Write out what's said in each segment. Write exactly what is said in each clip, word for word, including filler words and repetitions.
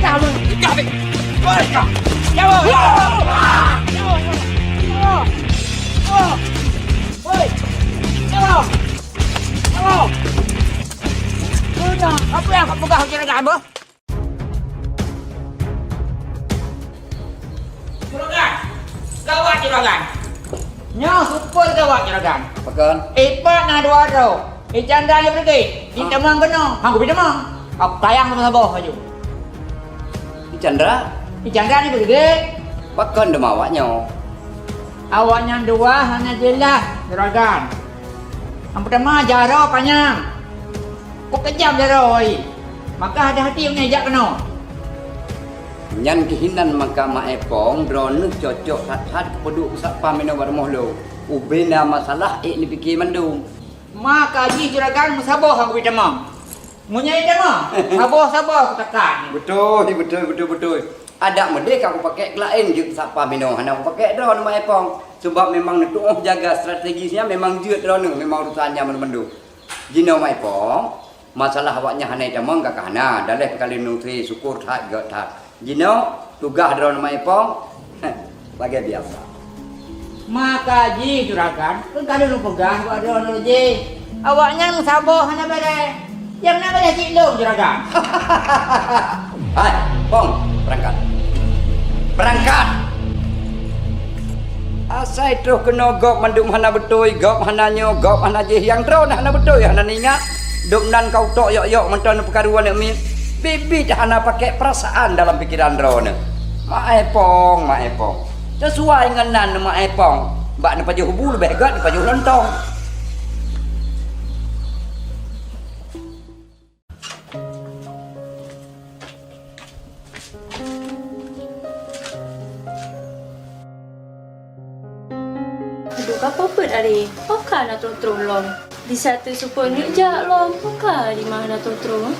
Peugah lôn. Peugah, Bek. Peugah. Nyawa. Nyawa. Nyawa. Nyawa. Woi. Nyawa. Nyawa. Peugah. Apa nyang kapeugah, Juragan, boh? Juragan. Gawat, Juragan. Nyoe super gawat, Juragan. Pakon? Ipat na dua droe. I Chandra nyang beureuguek. Ah. Itamong keunoe. Hang kubi tamong. Aku tayang sama saboh laju. I Chandra? I Chandra nyang beureuguek. Pakon teuma awak nyoe? Awaknyan dua hana jeulaih, Juragan. Nyang peutama jaroe panyang. Kok keujam jaroe, maka hati-hati meunyoe jak keunoe. Nyan keuh inan maka Mak Epong droeneuh cocok that-that keupeuduek keu satpam inoe bak rumoh lôn. Ubena masalah ék neupike mandum. Maka jih Juragan meusaboh aku bri tamong. Meunyoe tamong, saboh-saboh aku takat. Beutôi, beutôi, beutôi, beutôi. Adak meudeh ka kupakèk keu laén jeuet satpam inoe, hana kupakèk droeneuh Mak Epong. Sabab memang neutuoh jaga strategis nyan memang jeuet droeneuh, memang urusan nyan mandum-mandum. Jinoe Mak Epong, masalah awaknyan hana itamong ka hana, daleh peukalon nusé syukur that gét that. Jinoe tugaih droeneuh Mak Epong, lagèe biasa. Maka jih Juragan, keu ka lôn peugah bak droeneuh jih. Awaknyan meusaboh hana bèrèh. Nyang na bèrèh cit lôn Juragan. Hai, Pong, beurangkat. Beurangkat! Asai troh keunoe gob mandum hana beutôi, gob hana nyoe, gob hana jih, nyang droeneuh hana beutôi, hana neuingat. Dum nan ka utok yok-yok mantong neupeukaru aneuk miet. Biet-biet hana pakèk peurasaan dalam pikeran droeneuh. Mak Epong, Mak Epong. Sisuai ngon nan Mak Epong. Bak neupajoh bu leubeh gét neupajoh lontong. Ka peuet ari, oka na troh-troh lom. Di saat teuseupeue neuk jak lom, oka di mana troh-troh.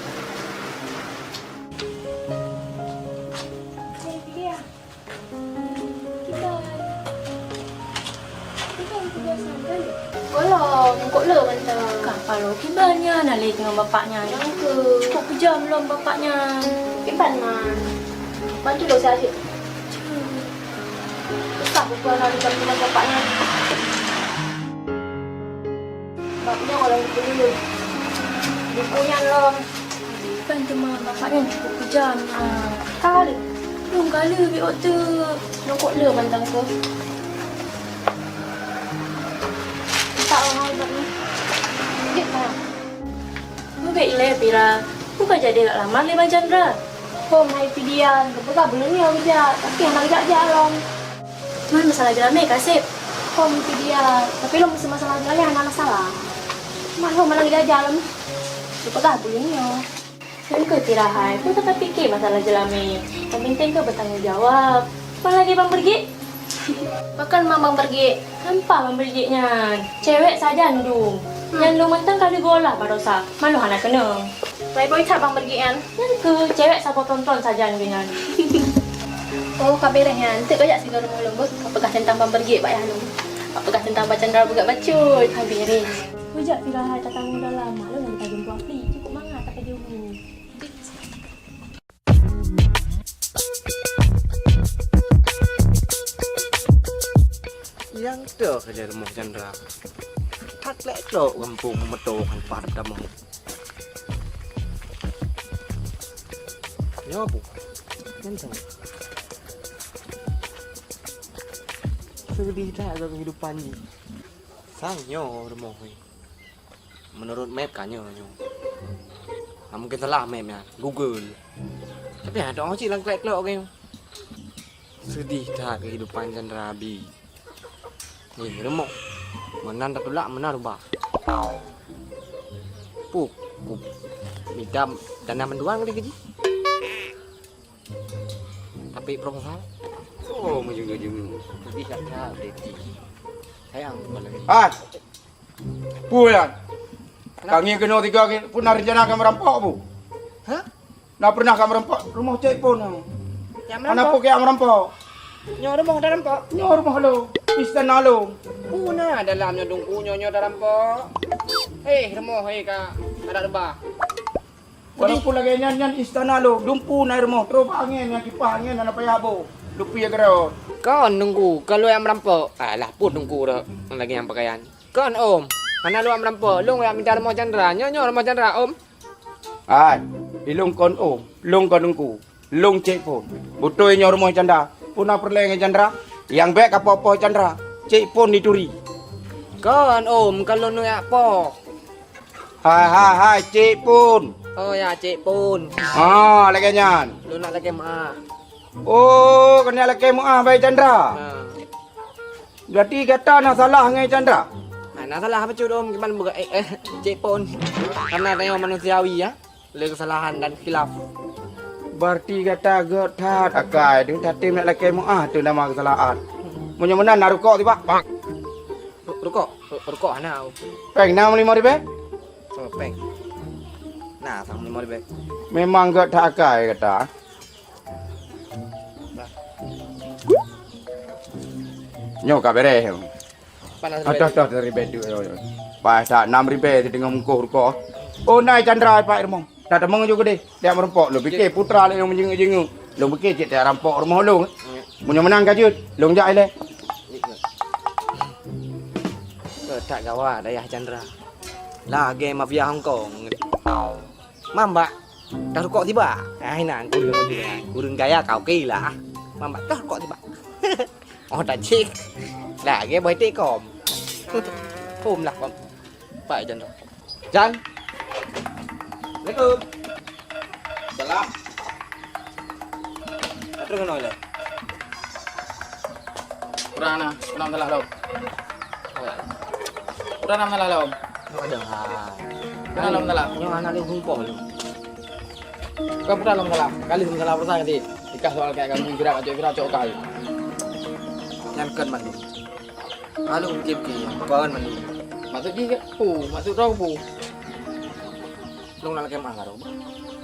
Golom, kok le mantong. Ka paloe kiban nyan, Alex ngon bapak nyan. Nyang keu. Kok keujam lom bapak nyan. Kiban man. Bantu lo saya. Susah bukan ada jam dengan bapak nyan. Bak nyoe kalau dulu. Buku nyan lom. Kan teuma bapak nyan cukup kejam. Ah, kali. Lôn kali bit otak. Lôn kok le mantong tu. Tak mahal bak ni. Sikit lah. Mubek ilée Pira. Bukan jadi lama lima Chandra. Hom hai Pidian, kebuka belum ya bijak, tapi hana bijak jalan. Man masalah jelamé kaseb. Hom Pidian, tapi lom masalah jelamé hana masalah. Man hom malah bijak jalan. Kebuka belum ya. Kan keu istirahat, keu ka tapike masalah jeulami. Nyang penting keu bertanggung jawab. Apa lagi Bang Bergik? Pakon mang Bang Bergik? Nampak Bang Bergik nyan. Cewek sajan dum. Hmm. Nyan lôn mantong ka lheueh geuolah barosa. Malu hana keunong. Playboy that Bang Bergik nyan. Nyan keu cewek saboh tonton sajan geuh nyan. Oh, ka beres nyan. Enteuk kajak sigoe rumoh lôn beuh. Ka peugah tentang Bang Bergik bak yah lôn. Ka peugah tentang Bang Chandra beugat bacut. Ka beres. Kujak Pira hai tatanggung dalam. Maklum lôn ka jumpa Apli. Cukup mangat tapi dia. Nyang toh keudè rumoh Chandra. That lé trok gampông meutoe han pat tamong. Nyoe bu. Nyan sama. Sedih that kehidupan ni. Sang nyoe rumoh ni. Menurut map ka nyoe nyoe. Ah, mungkin salah map nyan. Google. Tapi ada orang cik lam klek-klok ke. Sedih that kehidupan Chandra Abi. Ni rumoh. Meunan tatulak, meunan rubah. Puh, ku minta dana bantuan ke dia gaji. Tapi proposal. Oh, meujeuet-jeuet. Sedih that, sedih. Sayang kepala ni. Ah. Peue nyan? Kenapa? Ka ngieng keunoe tiga ngieng, peue na rencana ka meurampok peue? Hah? Na pernah ka meurampok rumoh Cek Pon? Nyang meurampok? Hana peue keu nyang meurampok. Nyoe rumoh tarampok? Nyoe rumoh lôn, istana lôn. Peue na dalam nyoe dungku nyoe, nyoe tarampok? Eh, rumoh, eh, ka adak reubah. Walaupun lagèe nyan, nyan istana lôn, dumpeue na rumoh, troh bak angèn, nyan kipah angèn hana payah boh, dupi ya keudroe. Kon dungku, ka lôn nyang meurampok. Alah, peue dungku dak lagèe nyang pakaian. Kon, Om. Hana lôn meurampok. Lôn jak mita rumoh Chandra. Nyoe, nyoe rumoh Chandra, Om. Hai, ilôn kon Om. Lôn kon Teungku. Lôn Cek Pon. Beutôi nyoe rumoh Chandra. Peue na peureulèe ngon Chandra? Nyang bèk kapoh-poh Chandra. Cek Pon dituri. Kon, Om. Kon lôn jak poh. Hai, hai, hai, Cek Pon. Oh, ya, Cek Pon. Ha, lagèe nyan. Lôn nak lakèe meu'ah. Oh, keuneuk lakèe meu'ah bak Chandra. Ha. Berarti gata na salah ngon Chandra? Ah, na salah bacut, Om, kiban buka, eh, eh, Cek Pon. Karena tanyoe manusiawi, ya. Le kesalahan dan khilaf. Berarti gata gèt that akai, deuh tatem nak lakèe meu'ah tu nama kesalahan. Meunyoe meunan na rukok tibak. Ru-, rukok? Ru-, rukok hana, Om. Pèng na lima ribèe? Oh, pèng. Na, sang lima ribèe. Memang gèt that akai gata. Nyoe ka beres. Panas. Adoh, ribet. Adoh, dari bedu. Pas tak enam ribet teungoh mungkoh rukoh. Oh, nai Chandra pat rumoh. Dah teumong ju keudeh. Dia meureumpok. Lôn pikir putra lôn nyang meujinguk-jinguk. Lôn pikir cit dia rampok rumoh lôn. Meunyoe meunan ka jeuet, lôn jak ilèe. Tak gawat dayah Chandra. Lagèe mafia Hong Kong. Mambak. Dah rukok tiba. Ai nan kureueng, kureueng gaya kau ke lah. Mambak dah rukok tiba. Oh, tak cik. Lagèe boh tekom. Kom lah, kom. Pak Jan. Jan. Assalamualaikum. Salam. Dah terus kena aja. Kurang na, kurang telah dong. Kurang na telah dong. Ada. Kurang na telah. Nyoh anak dia humpung tu. Kau pernah lom salah. Kali lom salah pernah nanti. Nikah soal kayak kamu kira kacau kira cok kali. Nyan kan mandu. Hana lôn pikir-pikir, peue mandum. Maksud jih, oh, maksud droe peue? Lôn nak lakèe meu'ah baroe.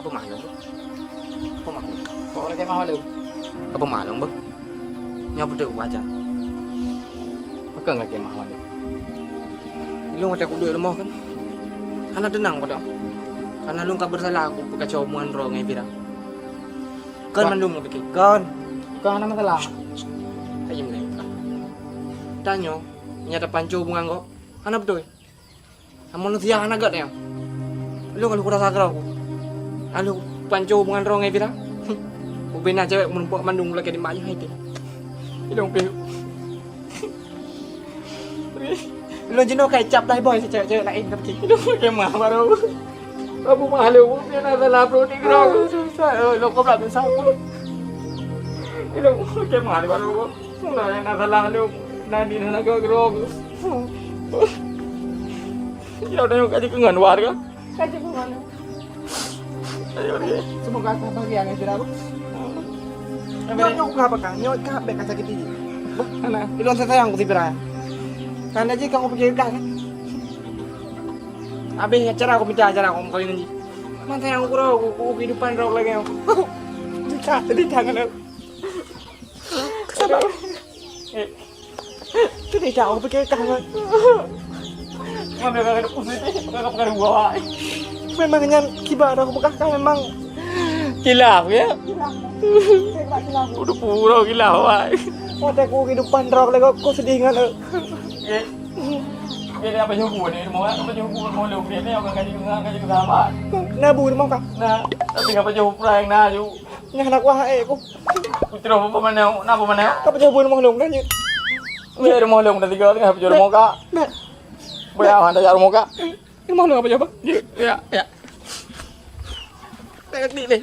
Apa meu'ah lôn? Apa meu'ah lôn? Kok lakèe meu'ah lôn? Apa meu'ah lôn, beuh? Nyoe beutôi wajar. Pakon lakèe meu'ah lôn? Ilôn watèe kuduek rumoh kan, hana teunang padub. Karena lôn ka beusalah kupeukacau hubungan droe ngon Fira. Kon mandum lôn pike. Kon. Kon hana masalah. Ayo mulai. Tanyoe, nyata panco hubungan gob. Hana beutôi. Manusia hana gét nyoe. Lôn ka lheueh kurasa keudroe ku. Ka lheueh panco hubungan droe ngon Fira. Ubena cewek meureumpok mandum lakèe di mak nyoe hai teh. Ilôn pih. Ilôn jinoe ka icap dai boy si cewek-cewek laén tapi. Ilôn lakèe meu'ah baroe. Abu meu'ah lôn, ilôn na salah bro ni keudroe. Susah, ilôn kobra susah. Ilôn lakèe meu'ah baroe. Ilôn na salah lôn. Nani na keudroe. Ya udah, yuk, kaji keungan war kan? Kaji keungan. Ayo, ayo. Semoga sabar ya, ngan sira. Nyok, nyok, ka apa, Kang? Nyok, ka, bèk ka sakit gigi. Bah, mana? Ilôn sayang ku si Fira. Kan aja kamu pikir kan? Habis acara aku minta acara aku kawin lagi. Man sayang aku, aku, aku kehidupan rok lagi aku. Minta, minta kan aku. Sabar. Eh. Jadi dah aku pikir kah kan. Memang nyan kiban dah aku peugah kah memang. Kilaf, ya? Kilaf. Udah pura kilaf, wai. Watèe aku kehidupan droe lagi aku sedih ngan. Eh. Dia apa jumpa ni? Mau apa jumpa mau lu dia ni orang kaji dengan kaji sahabat. Nabu mau kah? Nah, tapi apa jumpa yang na ju. Nyan anak wahai aku. Putra apa mana? Napa mana? Apa jumpa mau lu kan? Weh, rumoh lôn dah tiga tengah pijak rumoh kak. Dah. Boleh awak dah jak rumoh kak. Rumoh lôn apa jawab? Ya, ya, ya. Tengok ni deh.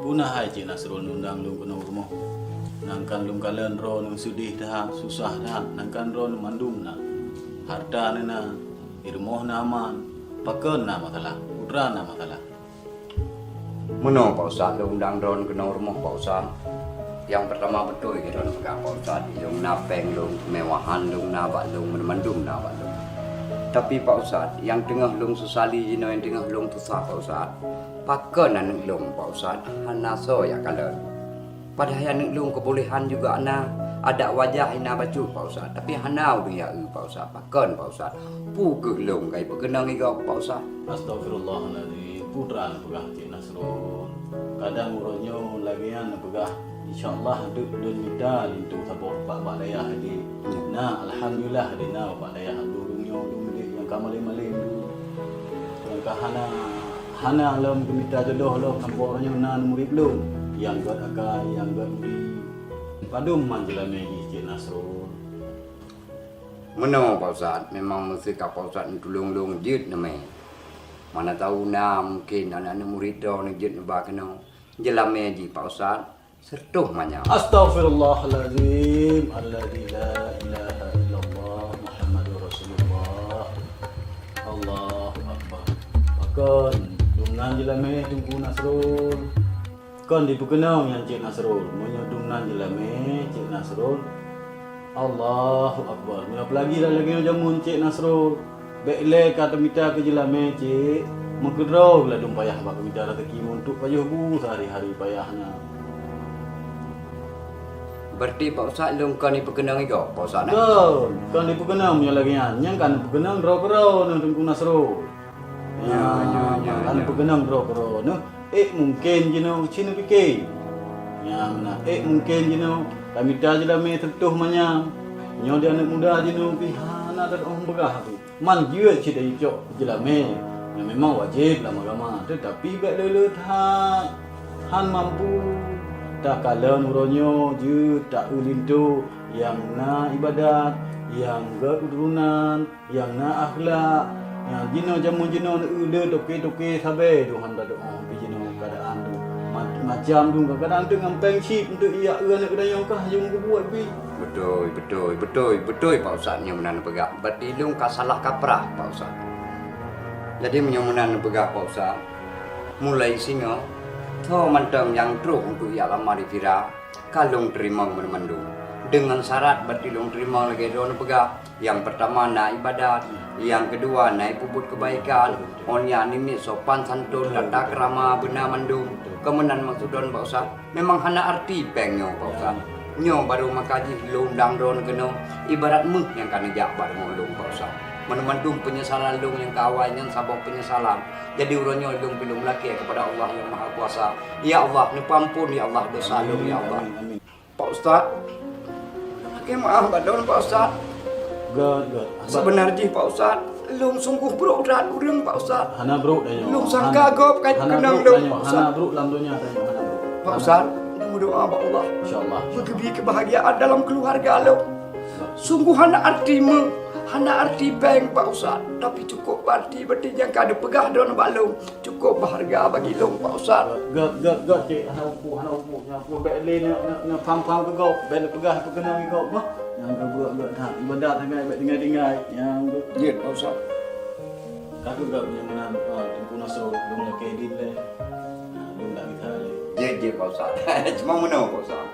Puna hai Cik Nasrul nundang lôn keunoe rumoh. Nangkan lôn kalon droe nyoe seudeh that, susah that, nangkan droe nyoe mandum na. Hareuta na, di rumoh na aman, pakon na masalah, putra na masalah. Meunoe Pak Ustaz, lôn undang droen keunoe rumoh Pak Ustaz. Nyang peurtama beutôi keu droen peugah Pak Ustaz, lôn na péng lôn, keumewahan lôn na bak lôn, meumandum na bak lôn. Tapi Pak Ustaz, nyang teungoh lôn seusali jinoe nyang teungoh lôn susah Pak Ustaz. Pakon aneuk lôn Pak Ustaz, hana soe jak kalon. Padahai aneuk lôn keubolehan juga na, adat wajah na bacut Pak Ustaz, tapi hana ureueng jak eu Pak Ustaz. Pakon Pak Ustaz? Peu kheueh lôn ka ipeukeunong igob Pak Ustaz? Astagfirullahalazim, putra neupeugah Cik Nasrul. Kadang uroe nyoe lagèe nyan neupeugah, insya Allah deuek lôn mita linto saboh bak, bak dayah lé. Na, alhamdulillah lé na bak dayah lôn nyoe, lôn milék nyang ka malém-malém tu. Nyang ka hana, hana lom geumita jodoh lom sampoe uroe nyoe na murit lôn, nyang gèt akai, nyang gèt udi. Padum man jeulamé jih Cik Nasrul? Meunoe Pak Ustaz, memang meuseuka Pak Ustaz neutulông lôn jeuet neumè. Mana tahu na mungken aneuk-aneuk murit droeneuh jeuet neuba keunoe. Jeulamé jih Pak Ustaz, seureutôh manyam. Astagfirullahalazim, alladzi la ilaha illallah Muhammadur Rasulullah. Allahu Akbar. Pakon, dum nan jeulamé Teungku Nasrul? Kon dipeukeunong nyan Cik Nasrul. Meunyoe dum nan jeulamé Cik Nasrul, Allahu Akbar. Meunyoe apalagi lagèe nyoe jameun Cik Nasrul, bèk lé ka teumita keu jeulamé, Cik. Meukeudroe ladôm payah bak geumita raseuki meuntok pajoh bu seuhari-hari payah na. Berarti Pak Ustaz lôn kon dipeukeunong igob, Pak Ustaz, eh? Kon, kon dipeukeunong meunyoe lagèe nyan. Nyan ka neupeukeunong droe keudroe nyoe Teungku Nasrul. Ya, ya, ya, ya. Ka neupeukeunong droe keudroe nyoe. Ék mungken jinoe, ci neupike. Nyang na ék mungken jinoe, tamita jeulamé seureutôh manyam. Nyoe di aneuk muda jinoe pih hana tatu'oh peugah pih. Man jeuet cit icok jeulamé, nyang memang wajéb lam agama, teutapi bèk le-le that. Han mampu takalon uroe nyoe jeuet ta-eu linto nyang na ibadat, nyang gèt keuturonan, nyang na akhlak, nyang jinoe jameun jinoe neu-eu le toke-toke sabe Tuhan tatu'oh pih jinoe keuadaan tu. Ma-, macam tu, kadang-kadang teuk ngon péng cit, enteuk jak eu aneuk geutanyoe kah jeuem geubuet pih. Beutôi, beutôi, beutôi, beutôi Pak Ustaz nyoe meunan neupeugah. Berarti lôn ka salah kaprah Pak Ustaz. Jadi meunyoe meunan neupeugah Pak Ustaz, mulai singoh Soe mantong nyang troh untuk jak lamar Fira, ka lôn teurimong banmandum. Deungon syarat bak lôn teurimong lagée droeneuh peugah, nyang peurtama na iébadat, nyang keudua na ipeubuet keubaikan, ngon nyang nimiet sopan santun, tata keurama beuna mandum. Keu meunan maksud droeneuh Pak Ustaz, memang hana arti péng nyoe Pak Ustaz. Nyoe barô maka jih lôn undang droeneuh keunoe, ibarat méuh nyang ka neujak bak rumoh lôn Pak Ustaz. Banmandum peunyesalan lôn nyang ka awai nyan saboh peunyesalan. Jadi uroe nyoe lôn pih lôn lakée keupada Allah Nyang Mahakuasa. Ya Allah, neupeuamphon ya Allah dosa lôn ya Allah. Amin, amin. Pak Ustaz, lakée meuáh bak droeneuh Pak Ustaz. Gét, gét. Seubeuna jih Pak Ustaz, lôn sunggoh brok that ureuëng Pak Ustaz. Hana brok tanyoe. Lôn sangka gob ka keunong lôn Pak Ustaz. Hana brok lam donya tanyoe, hana brok. Pak Ustaz, lôn meudoá bak Allah. Insya Allah. Beugeubri keubahgiaan dalam keuluwarga lôn. Sunggoh hana arti méuh, hana arti péng Pak Ustaz, tapi cukôp arti beuti nyang ka neupeugah droeneuh bak lôn. Cukôp beuharga bagi lôn Pak Ustaz. Gét, gét, gét, cék, hana upu, hana upu. Nyang upu bék lé na, na, na pham-pham keu gob, bék lé peugah keu keunong keu gob bah. Nyang gét, gét, gét that. Iébadat tinggai, bék tinggai-tinggai. Nyang gét. Jeuet Pak Ustaz. Ka keuh gét nyang meunan, ah, Teungku Nasrul, lôn lakée idin lé. Nah, lôn dak gita lé. Jeuet, jeuet Pak Ustaz. Cuma meunoe Pak Ustaz.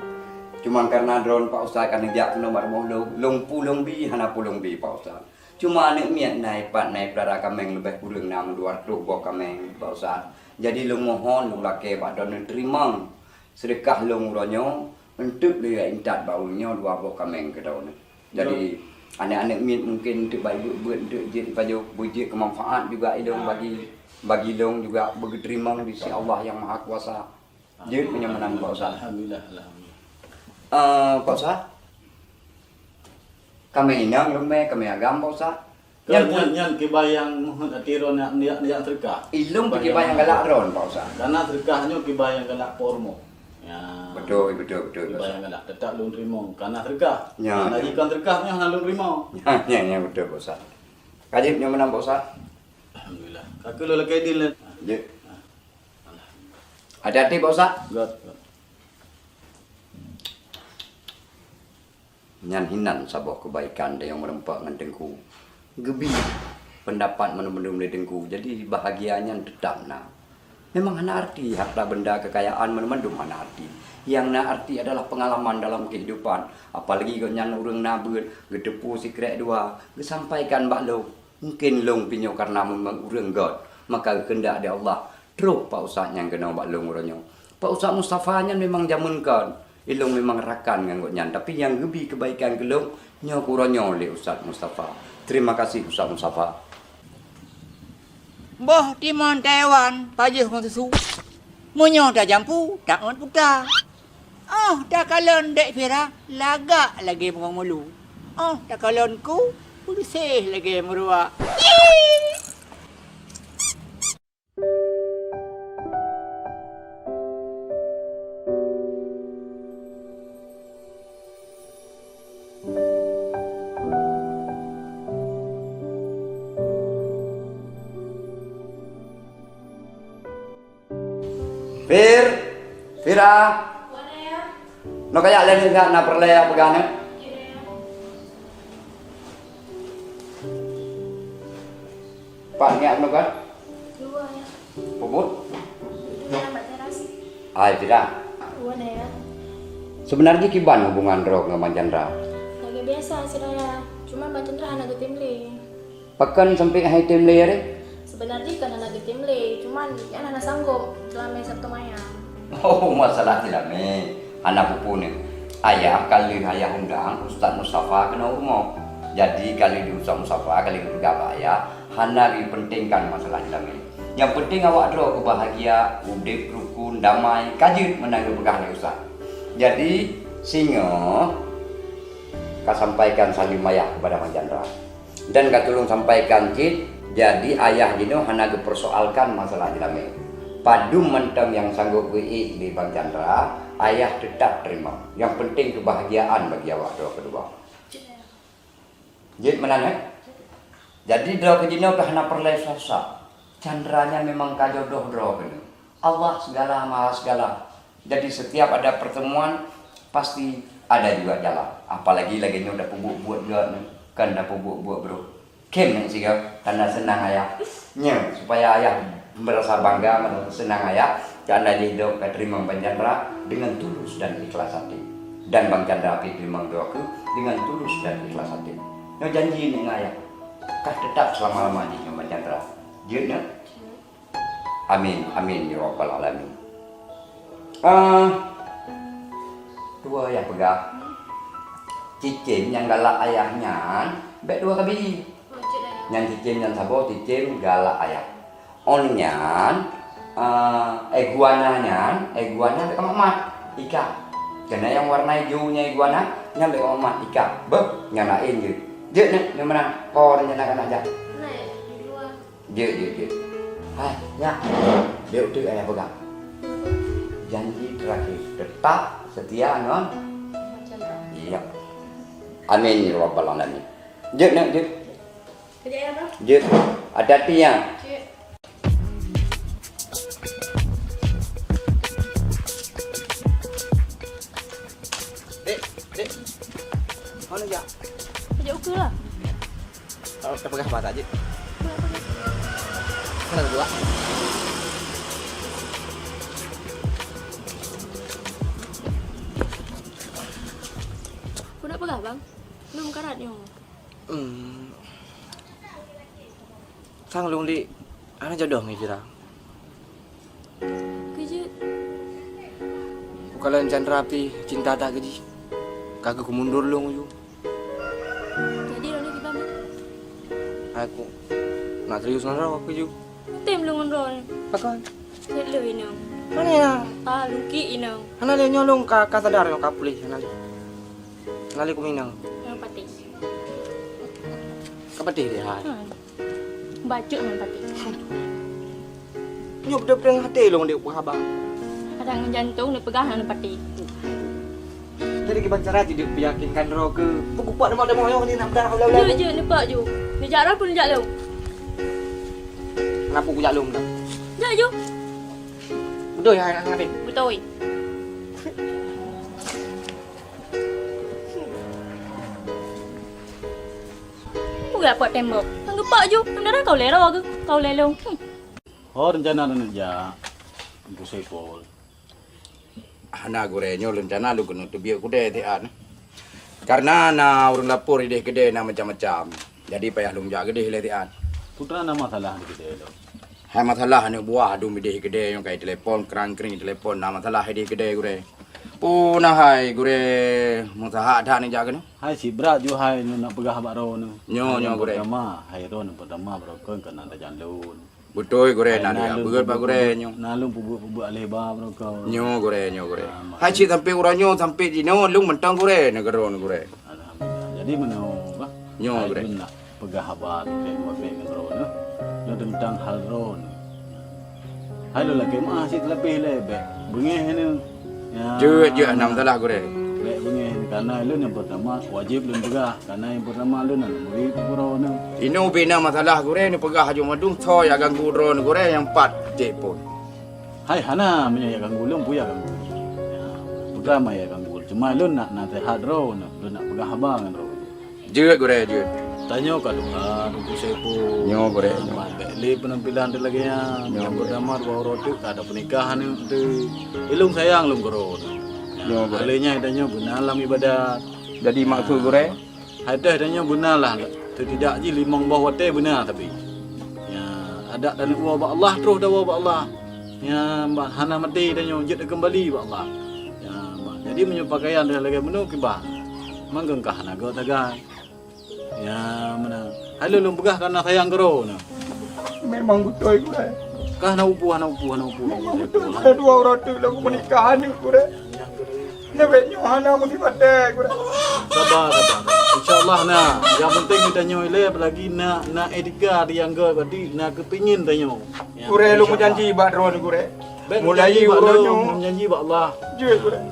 Cuma karena droeneuh Pak Ustaz ka neujak keunoe bak rumoh lôn, lôn pu lôn bi, hana pu lôn bi Pak Ustaz. Cuma aneuk miet na ipat na ipeulara kaméng leubeh kureueng na meudua reutôh boh kaméng Pak Ustaz. Jadi lôn mohon lôn lakée bak droeneuh teurimong seudeukah lôn uroe nyoe, eunteuk lôn jak intat bak ureuëng nyoe dua boh kaméng keu droeneuh. Jadi aneuk-aneuk miet mungken eunteuk bak ibeuet-beuet, eunteuk jeuet ipajoh, beujeuet keu manfaat juga ilôn bagi, bagi lôn juga beugeuteurimong di sisi Allah Nyang Mahakuasa. Jeuet meunyoe meunan Pak Ustaz. Alhamdulillah, alhamdulillah. Eh, Pak Ustaz, kaméng inong lôn mé, kaméng agam Pak Ustaz. Nyan, nyan kiban nyang meuheuet até droeneuh nyang, nyang, nyang seudeukah. Ilôn pih kiban nyang galak droeneuh Pak Ustaz. Karena seudeukah nyoe kiban nyang galak po rumoh. Ya. Beutôi, beutôi, beutôi Pak Ustaz. Kiban nyang galak teutap lôn teurimong. Karena seudeukah. Ya, ya. Karena jikon seudeukah nyoe hana lôn teurimong. Ya, ya, ya, beutôi Pak Ustaz. Ka jeuet nyoe meunan Pak Ustaz. Alhamdulillah. Ka keuh lôn lakée idin lé. Jeuet. Hati-hati Pak Ustaz. Gét, gét. Nyan hinan saboh keubaikan nyang meureumpok ngon Teungku. Geubi peundapat mandum-mandum lé Teungku. Jadi bahagia nyan teutap na. Memang hana arti harta benda keukayaan mandum-mandum hana arti. Nyang na arti adalah peungalaman dalam keuhidupan. Apalagi gobnyan ureuëng na beuet, geuteupeue sikrék dua, geusampaikan bak lôn. Mungken lôn pih nyoe karena memang ureuëng gét, maka geukeundak di Allah troh Pak Ustaz nyang keunoe bak lôn uroe nyoe. Pak Ustaz Mustafa nyan memang jameun kon, ilôn memang rakan ngon gobnyan, tapi nyang geubi keubaikan keu lôn nyoe keu uroe nyoe lé Ustaz Mustafa. Terima kasih Ustaz Mustafa. Boh timon Taiwan pajoh ngon susu. Meunyoe tajampu, tak ngon puta. Oh, takalon Dek Fira, lagak lagée meuruang mulu. Oh, takalon ku, peuséh lagée meuruak. Fir, Fira. Wan, Ayah. Nyoe kajak lé nyoe na peureulée peugah nyoe. Jeuet, Ayah. Pat ngieng nyoe kan? Dua, Ayah. Peubuet? Dua nambah teras. Hai, Fira. Wan, Ayah. Seubeunarjih kiban hubungan droe ngon Bang Chandra? Lagée biasa, Ayah. Cuma Bang Chandra hana geutem lé. Pakon sampoe han item lé, Arif? Seubeunarjih kon hana geutem lé, cuman nyan hana sanggob seulama Sabtu manyang. Oh, masalah seulama, hana peue-peue nyoe. Ayah ka lheueh ayah undang Ustaz Mustafa keunoe rumoh. Jadi, ka lheueh di Ustaz Mustafa, ka lheueh geupeugah bak ayah, hana geupentingkan masalah seulama. Nyang penting awak droe keubahagia, udeb rukun, damai, ka jeuet meunan geupeugah lé Ustaz. Jadi, singoh ka sampaikan saleuem ayah keupada Bang Chandra. Dan ka tulông sampaikan cit, jadi ayah jinoe hana geupeursoalkan masalah jeulamé. Padum mantong nyang sanggôp geuék lé Bang Chandra, ayah teutap teurimong. Nyang penting keubahgiaan bagi awak droe keudua. Jeuet meunan, eh? Jadi, droe keu jinoe pih hana peureulée susah. Chandra nyan memang ka jodoh droe keunoe. Allah segala maha segala. Jadi, setiap ada pertemuan, pasti ada juga jalan. Apalagi lagée nyoe dapeubuet-buet gét nyoe, kan dapeubuet-buet brôk. Khem nyoe sigoe, tanda seunang ayah. Nyoe, supaya ayah Merasa bangga, merasa senang ayah, karena jih droe ka teurimong Bang Chandra dengan tulus dan ikhlas hati. Dan Bang Chandra pih teurimong droe keuh dengan tulus dan ikhlas hati. Nyoe janji nyoe ngon ayah, ka teutap seulama-lama jih ngon Bang Chandra. Jeuet nyoe? Amin, amin ya rabbal alamin. Ah, dua ayah peugah. Cicém nyang galak ayah nyan bèk dua kabi. Nyan cicém nyan saboh, cicém galak ayah. Oh nyan, ah, iguana nyan, iguana bèk kamat-mat, ikab. Keunan nyang warna ijo nyan iguana, nyan bèk kamat-mat, ikab. Beuh, nyan laén jeuet. Jeuet nyoe, nyoe meunan. Oh, rencana keuneuk jak. Jeuet, jeuet, jeuet. Hai, nyak. Jeuet teuk ayah peugah. Janji terakhir, tetap setia ngon? Iya. Amin ya rabbal alamin. Jeuet nyoe, jeuet. Jeuet. Hati-hati ya. Dek, dek. Mana jak? Jak ukeue lah. Oh, tapeugah mata jih. Mana dua? Peue nak peugah, Bang? Lôn meukarat nyoe. Hmm. Sang lôn li hana jodoh ngon Fira. Keu jeuet. Bukan lôn Chandra pih cinta that keu jih. Ka keuh kumundur lôn uju. Jadi droeneuh kiban, Bang? Aku nak serius ngon droe keu jih. Tem lôn ngon droeneuh. Pakon? Cit lôn inong. Mana ya? Ah, lungkik inong. Hana lé nyoe lôn ka, ka sadar nyoe ka puléh hana lé. Hana lé kuminong. Ngon patéh. Ka patéh deh hai. Hmm. Bacut ngon patéh. Nyoe beutôi-beutôi ngon até lôn dek peuhaba. Kadang ngon jantong neupeugah ngon patéh. Jadi kiban cara jih dek peuyakinkan droe keu peukupak deungon-deungon nyoe ni nak peugah haba-haba. Jeuet, jeuet, neupak ju. Neujak droe pun neujak lôn. Kenapa kujak lôn dah? Jak ju. Beutôi hai anak Nabi. Beutôi. Peugah pot tembok. Ngon geupak ju. Ngon darah kau lé roe keu kau lé lôn. Hmm. Ho rencana neuneuk jak? Teungku Saipul. Hana gurée, nyoe rencana lôn keuneuk teubiet keudée tian. Karena na ureuëng lapor idéh keudée na macam-macam. Jadi payah lôn jak keudeh lé tian. Peue teuma na masalah di keudée lôn? Hai masalah aneuk buah dum idéh keudée nyang kai telepon, krang-kring telepon, na masalah idéh keudée gurée. Peue na hai gurée, meusaha that neujak keunoe? Hai sibrat ju hai nyoe nak peugah bak droeneuh. Nyoe, nyoe gurée. Hai nyang peurtama, hai droeneuh peurtama barokon keunan tajan lôn. Beutôi gurée, na dia beuet bak gurée nyoe. Na lôn peubuet-peubuet aleh ba barokon. Nyoe gurée, nyoe gurée. Hai cit sampai uroe nyoe sampai jinoe lôn mantong gurée, nanggroe nyoe gurée. Alhamdulillah. Jadi meunoe bah. Nyoe gurée. Hai lôn nak peugah haba tieb-tieb nanggroe nyoe. Lôn teuntang hal droeneuh. Hai lôn lakée meuah cit leubeh lé bék beungéh nyoe. Jeuet, jeuet, hana masalah gurée. Bék beungéh nyoe, karena lôn nyang peurtama wajéb lôn peugah. Karena nyang peurtama lôn hana murit uroe nyoe. Inoe bina masalah gurée neupeugah haju mandum soe nyang ganggu droeneuh gurée nyang pat cit phon. Hai hana meunyoe nyang ganggu lôn peue nyang ganggu. Peugah ma nyang ganggu. Cuma lôn nak naseuhat droeneuh, lôn nak peugah haba ngon droeneuh. Jeuet gurée jeuet. Tanyoe ka tuha Teungku Saipul. Nyoe gurée. Mat bék lé peunampilan teuh lagée nyan. Nyang peurtama dua uroe teuk ka ada peunikahan nyoe teuh. Ilong sayang lôn keudroe. Nyoe gurée. Alé nyan tanyoe beuna lam ibadat. Jadi maksud gurée? Hai teuh tanyoe beuna lah, teutidak jih limong boh watée beuna tapi. Ya, adak dan uwa bak Allah terus dawa bak Allah. Ya, hana maté tanyoe jeuet keumbali bak Allah. Ya, jadi meunyoe pakaian dah lagée meunoe kiban. Mangkeungkah na geuh tagai. Ya, meunan. Hai lôn peugah kana sayang keudroe nyoe. Memang beutôi gurée. Kah na upu, na upu, na upu. Memang beutôi gurée dua uroe teuk lôn meunikahan nyoe gurée. Nyoe bék nyoe hana meusibat tée gurée. Sabar, sabar. Insya Allah na. Nyang penting tanyoe ilée apalagi na, na etika di nyang gét berarti na keupingin tanyoe. Gurée lôn meujanji bak droeneuh gurée. Mulai uroe nyoe. Meujanji bak Allah. Jeuet gurée.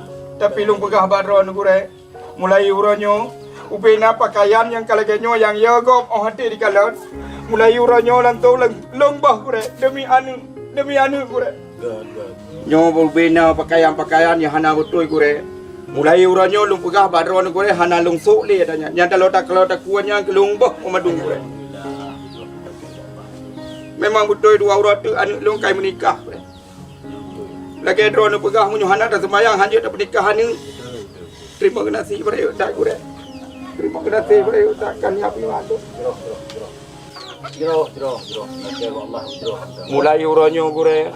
Tapi lôn peugah bak droeneuh gurée. Mulai uroe nyoe, ubena pakaian nyang ka lagée nyoe nyang yo gob óh até dikalon. Mulai uroe nyoe langsong lôn, lôn boh gurée, demi aneuk, demi aneuk gurée. Nyoe ubena pakaian-pakaian nyang hana beutôi gurée. Mulai uroe nyoe lôn peugah bak droeneuh gurée hana lôn sôk lé ata nyan. Nyang talo takalo takue nyan keu lôn boh meumadu gurée. Memang beutôi dua uroe teuk aneuk lôn kai meunikah. Lagèe droeneuh peugah, meunyoe hana taseumayang, hanjeuet tapeunikah aneuk. Teurimong geunaséh bak rayeuk that gurèe. Teurimong geunaséh bak rayeuk that, kan nyan pih mandum. Jroh, jroh, jroh. Jroh, jroh, jroh. Lagèe Allah, jroh. Mulai uroe nyoe gurèe,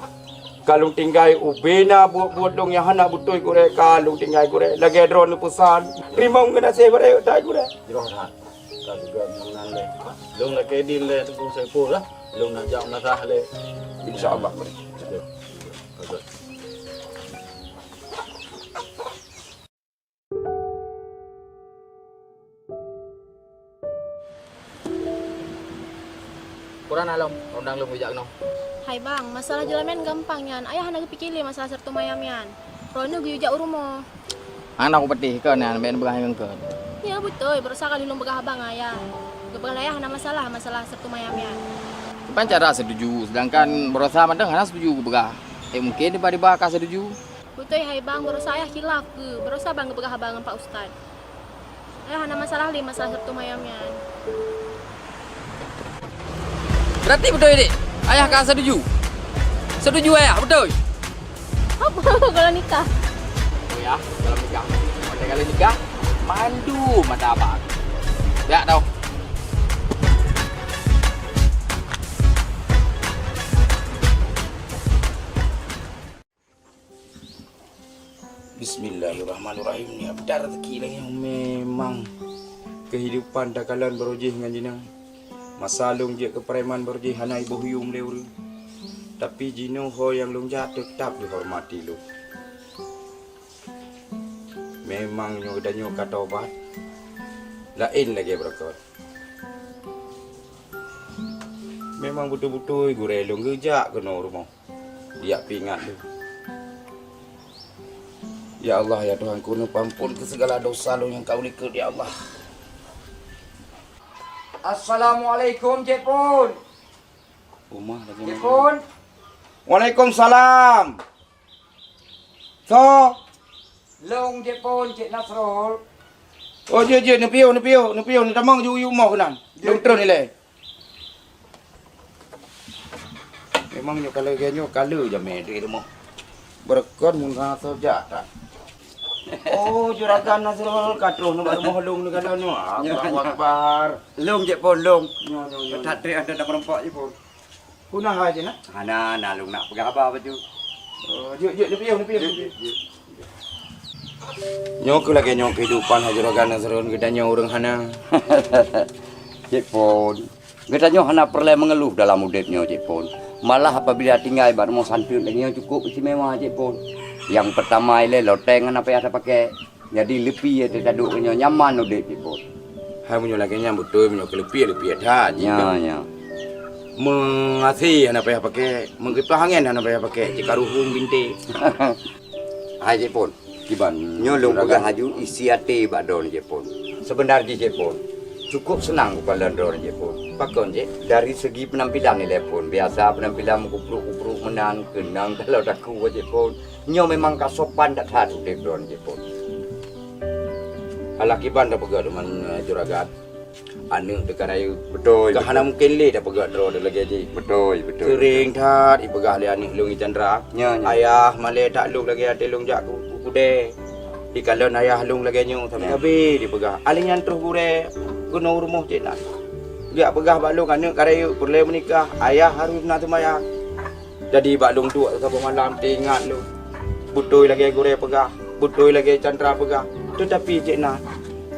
ka lôn tinggai ubena buet-buet lôn nyang hana beutôi gurèe, ka lôn tinggai gurèe. Lagèe droeneuh peusan, teurimong geunaséh bak rayeuk that gurèe. Jroh that. Ka juga nyan lé. Lôn lakèe idin lé Teungku Saiful lah. Lôn nak jak meulasah lé. Insya Allah. Betul. Betul. Kurang alom, rondang lôn geujak keunoe. Hai bang, masalah jeulamen gampang nyan. Ayah hana geupike lé masalah Sabtu mayam nyan. Droeneuh geuyue jak u rumoh. Hana kupatéh kon nyan, bèk neupeugah ngon kon. Ya beutôi, barosa ka lheueh lôn peugah haba ngon ayah. Geupeugah lé ayah hana masalah, masalah Sabtu mayam nyan. Kiban cara setuju, sedangkan barosa mantong hana setuju geupeugah. Eh, mungkin tiba-tiba ka setuju. Beutôi hai bang, barosa ayah khilaf keu, barosa bang geupeugah haba ngon Pak Ustaz. Ayah hana masalah lé masalah Sabtu mayam nyan. Berarti beutôi dek? Ayah ka setuju? Setuju ayah, beutôi? Apa kalau nikah? Oh ya, kalau nikah. Pada kalau nikah, mandu mata abang. Ya tau. Bismillahirrahmanirrahim. Nyoe beutôi rezeki lagèe nyoe memang keuhidupan takalon barô jih ngon jinoe. Masa lôn jeuet keu preman barô jih hana iboh yum lé ureueng. Tapi jinoe ho nyang lôn jak teutap jihormati lôn. Memang nyoe geutanyoe ka tobat. Laén lagèe beureukat. Memang beutôi-beutôi gurèe lôn geujak keunoe rumoh. Yak pih ingat lôn. Ya Allah, ya Tuhanku, neupeuampon keu sigala dosa lôn nyang ka ulikot, ya Allah. Assalamualaikum, Cek Pon. Rumah lagi Cek Pon. Waalaikumsalam. Soe? Lôn Cek Pon, Cek Nasrul. Oh, jeuet, jeuet, neupiôh, neupiôh, neupiôh, neutamong ju u rumoh keunan. Jeuet. Lôn trôn ilèe. Memang nyoe ka lagèe nyoe ka le jamèe di rumoh. Beureukat mun hana soe jak that. Oh, Juragan Nasrul ka troh nibak rumoh lôn neukalon nyoe. Allahu Akbar. Lôn Cek Pon, lôn. Nyoe, nyoe, nyoe. That trép anda na meureumpok Cek Pon. Peue na hai jih na? Hana, na lôn nak peugah haba bacut. Oh, jeuet, jeuet, neupiôh, neupiôh. Jeuet, jeuet, jeuet. Nyoe keuh lagèe nyoe keuhidupan hai Juragan Nasrul, geutanyoe ureueng hana. Cek Pon, geutanyoe hana peureulèe meungeuluh dalam udép nyoe, Cek Pon. Malah apabila tinggai bak rumoh santeuet lagèe nyoe cukôp istimewa, Cek Pon. Nyang peurtama ilèe loteng hana payah tapaké. Jadi leupie teuh taduek nyoe nyaman udép, Cek Pon. Hai meunyoe lagèe nyan beutôi, meunyoe keu leupie, leupie that. Ya, ya. Meuhase hana payah paké, meugeupah angén hana payah paké, cit ka ruhueng bintéh. Hai Cek Pon, kiban nyoe lôn peugah laju isi até bak droeneuh Cek Pon. Seubeuna jih Cek Pon, cukôp seunang kukalon droeneuh Cek Pon. Pakon Cek? Dari segi peunampilan ilèe Pon, biasa peunampilan meukupruk-kupruk meunan, keunong taloe takue Cek Pon. Nyoe memang ka sopan that-that udép droeneuh Cek Pon. Alah kiban tapeugah teuma, eh, Juragan. Aneuk teuka rayeuk. Beutôi, ka hana mungken lé tapeugah droe lagèe jih. Beutôi, beutôi. Seuring that ipeugah lé aneuk lôn i Chandra. Nyo, nyo. Ayah malèe that lôn lagèe até lôn jak ku, ku keudè. Dikalon ayah lôn lagèe nyoe, sabe-sabe dipeugah. Alèh nyan troh gurèe keunoe rumoh cit na. Geujak peugah bak lôn aneuk ka rayeuk peureulèe meunikah, ayah harôh na seumayang. Jadi bak lôn duek saboh malam teuingat lôn. Beutôi lagèe gurèe peugah, beutôi lagèe Chandra peugah. Teutapi cit na,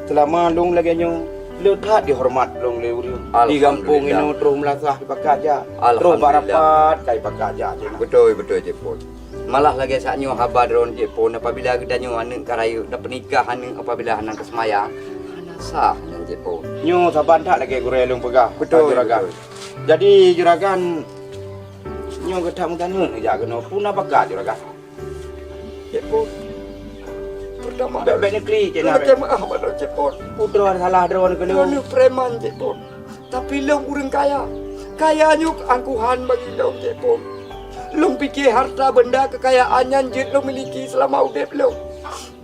seulama lôn lagèe nyoe, le that jihoreumat lôn lé ureueng. Di gampông inoe troh meulasah jipakat jak, troh bak rapat ka jipakat jak cit na. Beutôi, beutôi Cek Pon. Malah lagèe sak nyoe haba droeneuh Cek Pon, apabila geutanyoe aneuk ka rayeuk, tapeunikah aneuk apabila hana taseumayang, hana sah nyan Cek Pon. Nyoe saban that lagèe gurèe lôn peugah, beutôi, Juragan. Beutôi. Jadi Juragan, nyoe gata meuganeun jak keunoe, peue na pakat Juragan? Cek Pon. Peurtama, bèk-bèk neuklik cit na. Lakèe meu'ah bak droe Cek Pon. Peue droe salah droe keunoe? Droeneuh preman Cek Pon. Tapi lôn ureueng kaya. Kaya nyoe angkuhan bagi lôn Cek Pon. Lôn pike harta beunda keukayaan nyan jeuet lôn miliki seulama udép lôn.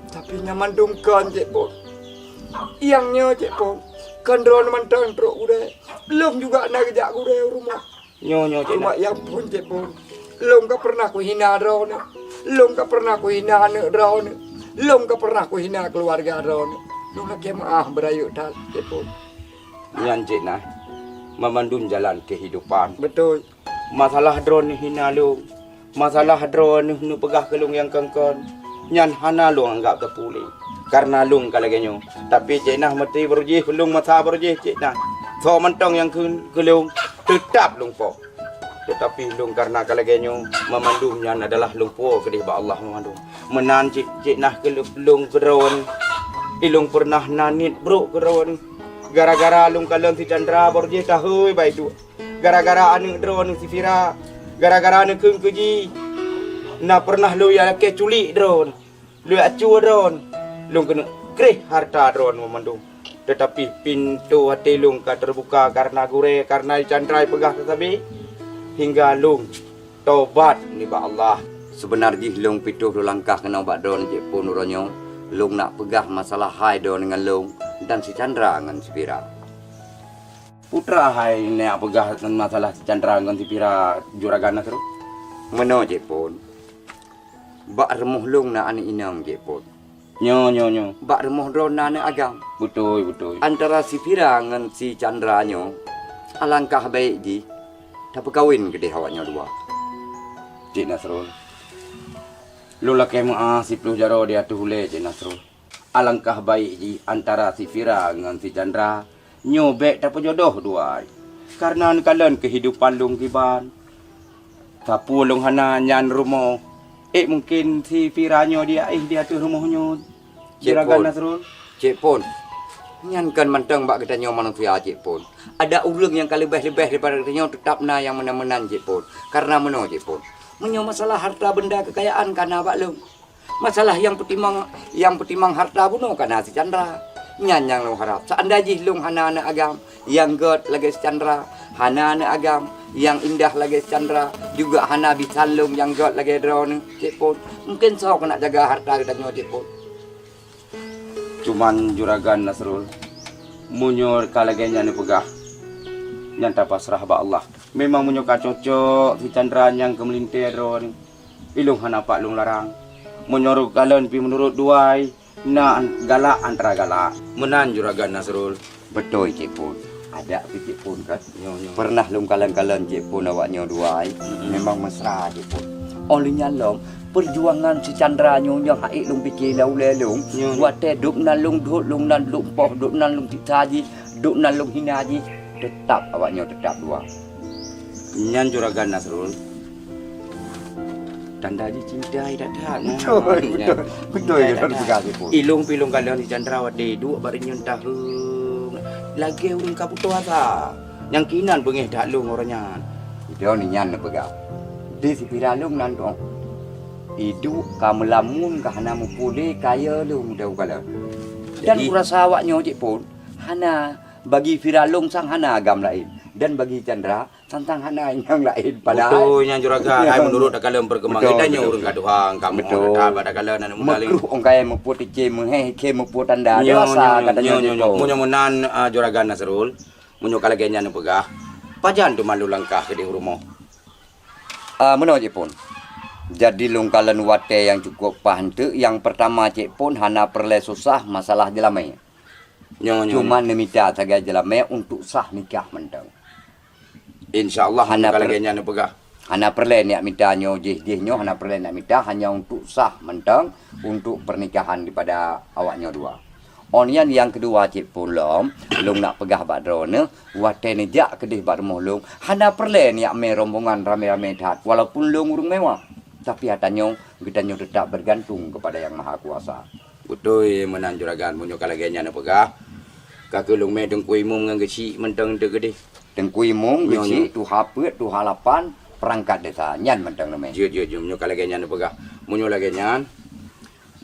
Tapi nyan mandum kon Cek Pon. Nyang nyoe Cek Pon, kon droeneuh mantong trok gurèe. Lôn juga na geujak gurèe u rumoh. Nyoe, nyoe, Cik Nah. Cuma ya ampun, Cik Pon. Lôn ka pernah kuhina droeneuh. Lôn ka pernah kuhina aneuk droeneuh. Lôn ka pernah kuhina keuluwarga droeneuh. Lôn lakèe meu'ah beurayeuk that, Cik Pon. Nyan, Cik Nah, mamandum jalan kehidupan. Beutôi. Masalah droeneuh hina lôn, masalah droeneuh neupeugah keu lôn nyang kon-kon, nyan hana lôn anggab teupeu lé. Kareuna lôn ka lagèe nyoe, tapi Cik Nah meuti beurujih keu lôn masa beurujih Cik Nah. Soe mantong nyang keu, keu lôn, teutab lôn po. Teutapi lôn kareuna ka lagèe nyoe, mamandum nyan adalah lôn po keudeh bak Allah mamandum. Meunan cit, Cik Nah keu lôn, lôn keu droeneuh. I lôn peureunah na niet brôk keu droeneuh. Gara-gara lôn kalon si Chandra beurujih tahôi bacut. Gara-gara aneuk droeneuh si Fira, gara-gara neukheun keu jih, na peureunah lôn lakèe culik droeneuh, lôn acue droeneuh, lôn keuneuk kreh hareuta droeneuh mandum. Teutapi pintoe até lôn ka teubuka kareuna gurèe, kareuna Chandra peugah teusabe, hingga lôn tobat nibak Allah. Seubeuna jih lôn pih troh lôn langkah keunoe bak droeneuh Cik Pon uroe nyoe, lôn nak peugah masalah hai droeneuh ngon lôn dan si Chandra ngon si Fira. Peue teuma hai neujak peugah masalah si Chandra ngon si Fira, Juragan Nasrul? Meunoe Cik Pon. Bak rumoh lôn na aneuk inong Cik Pon. Nyoe, nyoe, nyoe. Bak rumoh droeneuh na aneuk agam. Beutôi, beutôi. Antara si Fira ngon si Chandra nyoe, alangkah baik jih tapeukawen keudeh awak nyoe dua. Cik Nasrul, lôn lakèe meu'ah siplôh jaroe di ateueh ulèe, Cik Nasrul. Alangkah baik jih antara si Fira ngon si Chandra nyoe bèk tapeujodoh dua ai. Kareuna neukalon keuhidupan lôn kiban. Sapeue lôn hana nyan rumoh. Ék mungken si Fira nyoe jiéh di ateueh rumoh nyoe, Cik Juragan Pon. Nasrul? Cik Pon, nyan kon mantong bak geutanyoe manusia, Cik Pon. Ada ureueng nyang ka leubeh-leubeh daripada geutanyoe, teutap na nyang meunan-meunan, Cik Pon. Kareuna meunoe, Cik Pon, meunyoe masalah harta benda keukayaan ka na bak lôn, masalah nyang peutimang, nyang peutimang harta bunoe ka na si Chandra. Nyan nyang lôn harab. Seandai jih lôn hana aneuk agam nyang gèt lagèe si Chandra, hana aneuk agam nyang indah lagèe si Chandra, juga hana bisan lôn nyang gèt lagèe droeneuh, Cik Pon, mungken soe keuneuk jaga harta geutanyoe, Cik Pon? Cuman Juragan Nasrul, meunyoe ka lagèe nyan neupeugah, nyan tapasrah bak Allah. Memang meunyoe ka cocok si Chandra nyang keu meulintèe droeneuh, ilôn hana pat lôn larang. Meunyoe rot kalon pih meunurot dua ai, na an-, galak antara galak. Meunan Juragan Nasrul. Beutôi, Cik Pon. Adak pih Cik Pon kan? Nyoe, nyoe. Peureunah lôn kalon-kalon Cik Pon awak nyoe dua ai. Mm-mm. Memang mesra Cik Pon. Óh lheueh nyan lom, peujuangan si Chandra nyoe nyang hana ék lôn pike lam ulèe lôn. Nyoe, nyoe. Watèe dum nan lôn dot, lôn nan lôn poh, dum nan lôn siksa jih, dum nan lôn hina jih, teutap awak nyoe teutap dua. Nyan Juragan Nasrul. Tanda jih cinta that-that. Beutôi, nyan. Beutôi, beutôi, cinta that-that. Ilôn pih lôn kalon si Chandra watèe duek bak reunyeun taheueng. Lagèe ureueng ka putôh asa. Nyang kinan beungèh that lôn uroe nyan. Droeneuh nyan neupeugah, di si Fira lôn nan dong. Iduek ka meulamun ka hana meupuléh kayèe lôn deuh kalon. Dan jadi, kurasa awak nyoe Cik Pon, hana, bagi Fira lôn sang hana agam laén. Dan bagi Chandra, sang-sang hana nyang laén. Padahai beutôi nyan Juragan, ai meunurot takalon peurkembangan. Beutôi, tanyoe beutôi. Ureueng ka tuha, kamoe beutôi. Takalon aneuk muda lé. Meukruh ong kayèe meupuléh ticé, meuhèh kayèe meupuléh tanda. Nyoe, dewasa nyoe, ka nyoe, tanyoe nyoe, nyoe. Cik Pon. Meunyoe meunan, ah, Juragan Nasrul, meunyoe ka lagèe nyan neupeugah, pajan teuma lôn langkah keudeh u rumoh? Ah, meunoe Cik Pon. Jadi lôn kalon watèe nyang cukup paih eunteuk, nyang peurtama Cik Pon hana peureulèe susah masalah jeulamèe. Nyoe, nyoe, nyoe. Cuma neumita sagai jeulamèe untuk sah nikah mantong. Insya Allah, hana per-, lagèe nyan neupeugah. Hana peureulèe neujak mita nyoe jih, jih nyoe hana peureulèe neujak mita, hanya untuk sah mantong, untuk pernikahan daripada awak nyoe dua. Óh nyan nyang keudua Cik Pon lom, lôn nak peugah bak droeneuh, watèe neujak keudeh bak rumoh lôn, hana peureulèe neujak mè rombongan ramè-ramè that, walaupun lôn ureueng mewah. Tapi ata nyoe, geutanyoe teutap beugantung keupada Nyang Maha Kuasa. Beutôi meunan Juragan, meunyoe ka lagèe nyan neupeugah, ka keuh lôn mè Teungku Imum ngon geuchik mantong teuk keudeh. Teungku Imum, nyoe, geuchik, nyoe. Tuha peuet, tuha lapan, peurangkat desa, nyan mantong lôn mè. Jeuet, jeuet, jeuet, meunyoe ka lagèe nyan neupeugah. Meunyoe lagèe nyan,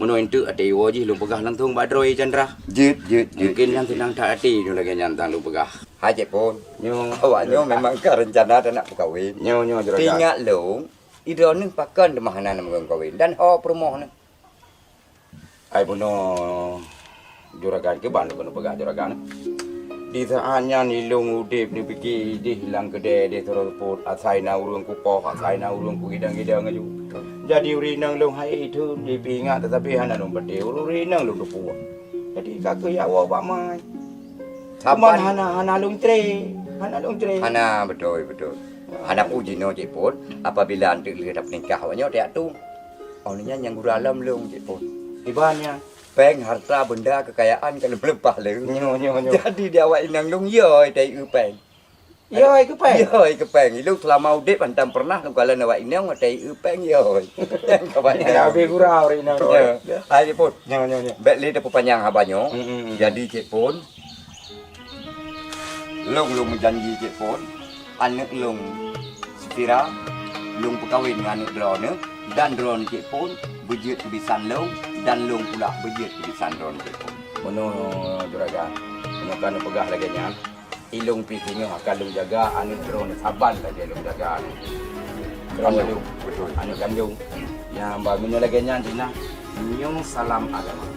meunoe eunteuk até iwoe jih lôn peugah langsong bak droe Chandra. Jeuet, jeuet, jeuet. Mungken nyan seunang that até nyoe lagèe nyan tan lôn peugah. Hai Cik Pon. Nyoe. Awak nyoe memang ka reuncana that nak peukawen. Nyoe, nyoe, Juragan. Ingat lôn, droeneuh pakon teuma hana neumeukawen dan ho peurumoh neuh. Ai bunoe Juragan, kiban lôn keuneuk peugah Juragan. Di saat nyan ilông udép neupike idéh lam keudè deh sidroe seupôt, asai na ureuëng kupoh, asai na ureuëng kugidang-gidang laju. Jadi ureuëng inong lông hai itheun jipeuingat, tetapi hana lông patéh ureuëng inong lông teupeue. Jadi ka keuyak woe bak mai. Saban. Cuman hana, hana lông tré, hana lông tré. Hana, beutôi, beutôi. Hana peue jinoe Cik Pon, apabila anteuk lheueh tapeunikah awak nyoe tajak tueng. Oh nyan nyang gura lom lông Cik Pon. Iban nyan. Péng, harta benda, kekayaan ka lheueh leupah lé. Nyoe, nyoe, nyoe. Jadi di awak inong lông yoi tai eu péng. Yoi keu péng? Yoi keu péng. Ilông seulama udép hantom pernah lông kalon awak inong tai eu péng yoi. Nyang ka banyak. Ya, habéh gura ureuëng inong. Ya. Hai Cik Pon. Nyoe, nyoe, nyoe. Bék lé tapeupanyang haba nyoe. Hmm, hmm, hmm. Jadi Cik Pon, lông, lông meujanji Cik Pon, aneuëk lông Safira, lông peukawen ngon aneuëk droeneuh, dan droeneuh Cik Pon beujeuet keu bisan lông, dan lông pula beujeuet keu bisan droeneuh Cik Pon. Meunoe juragan, meunyoe ka neupeugah lagée nyan, ilông pih singoh akan lông jaga aneuëk droeneuh saban lagée lông jaga aneuëk droeneuh. Kandông. Beutôi. Aneuëk kandông. Nyang ba meunyoe lagée nyan, Cina, nyoe salam agama.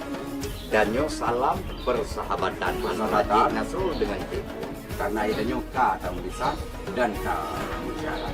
Dan nyoe salam persahabatan antara Persahabatan. Cik Nasrul dengan Cik Pon. Karena ilée nyoe ka tameulisan dan ka meusyara.